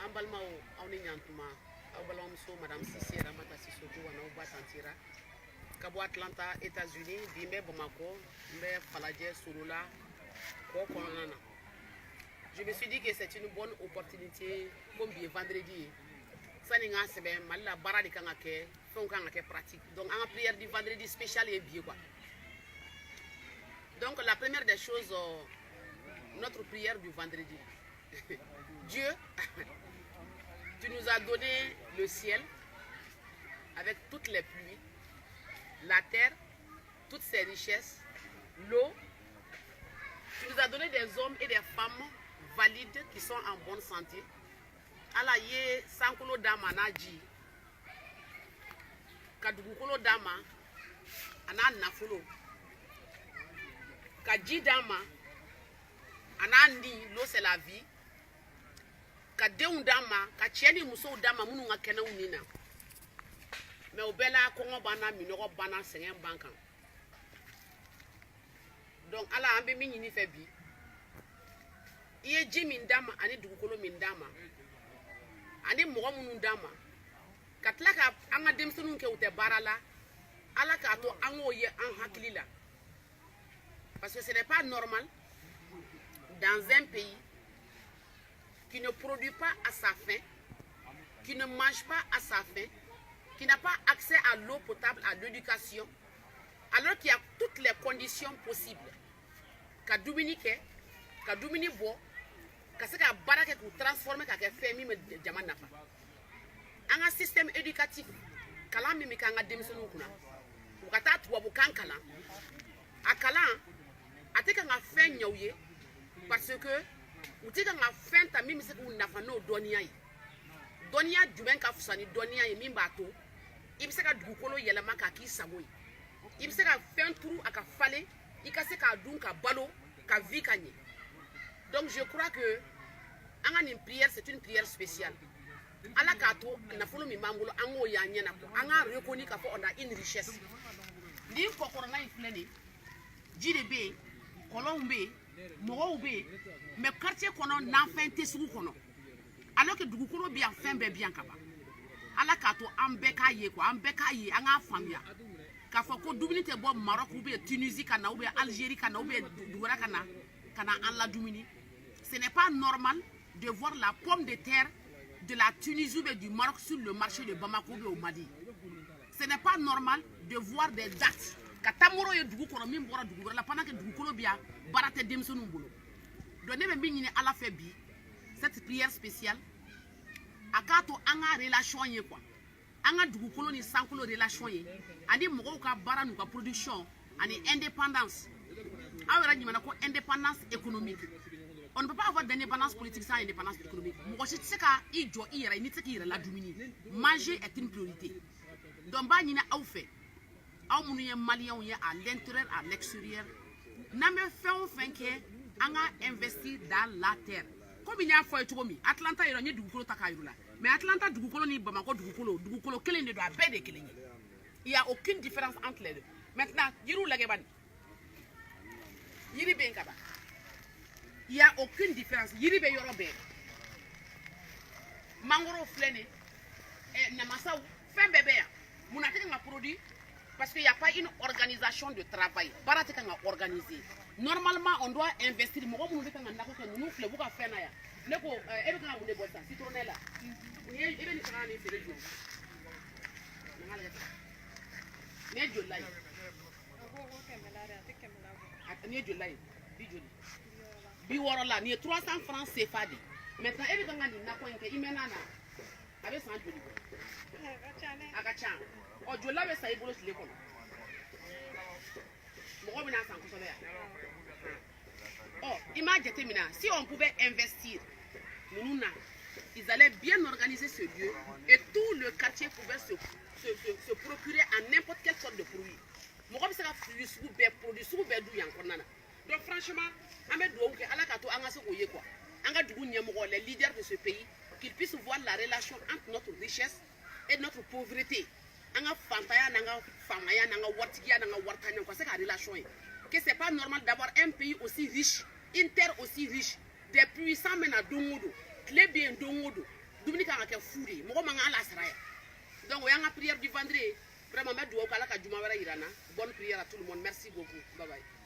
An balimaw, aw ni ɲantuma. Aw balimamuso Madame Sise Ramata Sisoko wa n'aw ba tantira ka bɔ Atlanta, États-Unis. Bi n bɛ Bamakɔ, n bɛ Falajɛ Sorola kɔ kɔnɔna na. Je me suis dit que c'est une bonne opportunité, comme bi ye vendredi ye, sani n k'a sɛbɛn Mali la, baara de kan ka kɛ, fɛnw kan ka kɛ pratique. Donc an ka prière du vendredi spécial ye bi ye quoi. Donc la première des choses, notre prière du vendredi: Dieu, tu nous as donné le ciel avec toutes les pluies, la terre, toutes ses richesses, l'eau. Tu nous as donné des hommes et des femmes valides qui sont en bonne santé. Ala ye sankolo d'an ma n'a ji, ka dugukolo d'an ma a n'a nafolo, ka ji d'an ma a n'a ni, l'eau c'est la vie, ka denw d'an ma, ka cɛ ni musow d'an ma minnu ka kɛnɛw ni na. Mais o bɛɛ la, kɔngɔ b'an na, minɔgɔ b'an na, sɛgɛn b'an kan. Donc Ala, an bɛ min ɲini fɛ bi, i ye ji min d'an ma ani dugukolo min d'an ma ani mɔgɔ minnu d'an ma, ka tila ka an ka denmisɛnninw kɛ u tɛ baara la, Ala k'a to an k'o ye an hakili la, parce que ce n'est pas normal dans un pays qui ne produit pas à sa faim, qui ne mange pas à sa faim, qui n'a pas accès à l'eau potable, à l'éducation, alors qu'il y a toutes les conditions possibles. Ka dumuni kɛ, ka dumuni bɔ, ka se ka baara kɛ k'u transformer ka kɛ fɛn min bɛ jama nafa. An ka système éducatif, kalan min bɛ k'an ka denmisɛnninw kunna, u ka taa tubabukan kalan, a kalan a tɛ kan ka fɛn ɲɛ u ye, parce que u tɛ kan ka fɛn ta min bɛ se k'u nafa n'o dɔnniya ye. Dɔnniya jumɛn ka fisa ni dɔnniya ye min b'a to i bɛ se ka dugukolo yɛlɛma k'a k'i sago ye, i bɛ se ka fɛn turu a ka falen, i ka se k'a dun ka balo ka vie ka ɲɛ? Donc je crois que an ka nin prière, c'est une prière spéciale. Ala k'a to nafolo min b'an bolo, an k'o y'an ɲɛna, an k'a reconnu k'a fɔ on a une richesse. Nin kɔkɔrɔna in filɛ nin, ji de bɛ yen, kɔlɔnw bɛ yen, mɔgɔw bɛ yen, mais quartier kɔnɔ nafɛn tɛ sugu kɔnɔ, alors que dugukolo bɛ yan, fɛn bɛɛ bɛ yan ka ban. Ala k'a to an bɛɛ k'a ye quoi, an bɛɛ k'a ye, an k'a faamuya k'a fɔ ko dumuni tɛ bɔ Maroc ou bien Tunisie ka na, ou bien Algérie ka na, ou bien dugu wɛrɛ ka na ka na an ladumuni. Ce n'est pas normal de voir la pomme de terre de la Tunisie ou bien du Maroc sur le marché de Bamako ou bien au Mali. Ce n'est pas normal de voir des dattes, ka tamoro ye dugu kɔnɔ min bɔra dugu wɛrɛ la, pendant que dugukolo bɛ yan, baara tɛ denmisɛnninw bolo. Donc ne bɛ min ɲini Ala fɛ bi, cette prière spéciale, a k'a to an ka relation ye quoi, an ka dugukolo ni sankolo relation ye, ani mɔgɔw ka baara n'u ka production ani indépendance. Aw yɛrɛ ɲuman ko indépendance économique. On ne peut pas avoir d'indépendance politique sans indépendance économique. Mɔgɔ si tɛ se ka i jɔ i yɛrɛ ye n'i tɛ se k'i yɛrɛ ladumuni. Manger est une priorité. Donc n b'a ɲini aw fɛ, aw minnu ye Maliyɛnw ye à l'intérieur, à l'extérieur, n'an bɛ fɛn o fɛn kɛ, an ka investir dans la terre. Komi n y'a fɔ a ye cogo min, Atlanta yɔrɔ n ye dugukolo ta k'a yir'u la, mais Atlanta dugukolo ni Bamakɔ dugukolo, dugukolo kelen de don, a bɛɛ de ye kelen ye. Il y a aucune différence entre les deux. Maintenant, yiriw lajɛ bani, yiri bɛ yen ka ban, il y a aucune différence. Yiri bɛ yɔrɔ bɛɛ, mangoro filɛ nin ye, namasaw, fɛn bɛɛ bɛ yan. Mun na tɛ kan ka produit? Parce qu'il n'y a pas une organisation de travail. Baara tɛ kan ka organiser. Normalement, on doit investir. Mɔgɔ minnu bɛ kan ka nakɔ kɛ, ninnu filɛ, u b'u ka fɛn na yan. Ne ko e bɛ kan ka mun de bɔ sisan? Citronnelle la nin ye, i bɛ nin fana nin feere joli? Na n ka lajɛ, nin ye joli la ye? Nin ye joli la ye? Bi joli? 60 la. Nin ye 300 francs CFA de. Maintenant, e bɛ kan ka nin nakɔ in kɛ, i mɛnna na, a bɛ san joli bɔ? A ka ca. Ɔ, joli la bɛ san i bolo tile kɔnɔ? Mɔgɔ bɛ n'a san kosɛbɛ yan. Ɔ, i m'a jateminɛ, si on pouvait investir ninnu na, ils allaient bien organiser ce lieu et tout le quartier pouvait se procurer en n'importe quelle sorte de produit. Mɔgɔ bɛ se ka fruit sugu bɛɛ, produit sugu bɛɛ dun yan kɔnɔna na. Donc franchement, an bɛ dugawu kɛ, Ala k'a to an ka se k'o ye quoi. An ka dugu ɲɛmɔgɔ, les leaders de ce pays, qu'ils puissent voir la relation entre notre richesse et notre pauvreté, an ka fantanya n'an ka faamaya n'an ka waritigiya n'an ka waritanya, u ka se ka relation ye que c'est pas normal d'avoir un pays aussi riche, une terre aussi riche, des puissants. Bɛ na don o don, tile bɛ yen don o don, ka kɛ fu de ye. Mɔgɔ man kan ala sara yan. Donc o y'an ka prière du vendredi ye. Vraiment, n bɛ dugawu kɛ, Ala ka juma wɛrɛ yira n na. Bonne prière à tout le monde, merci beaucoup, bye bye.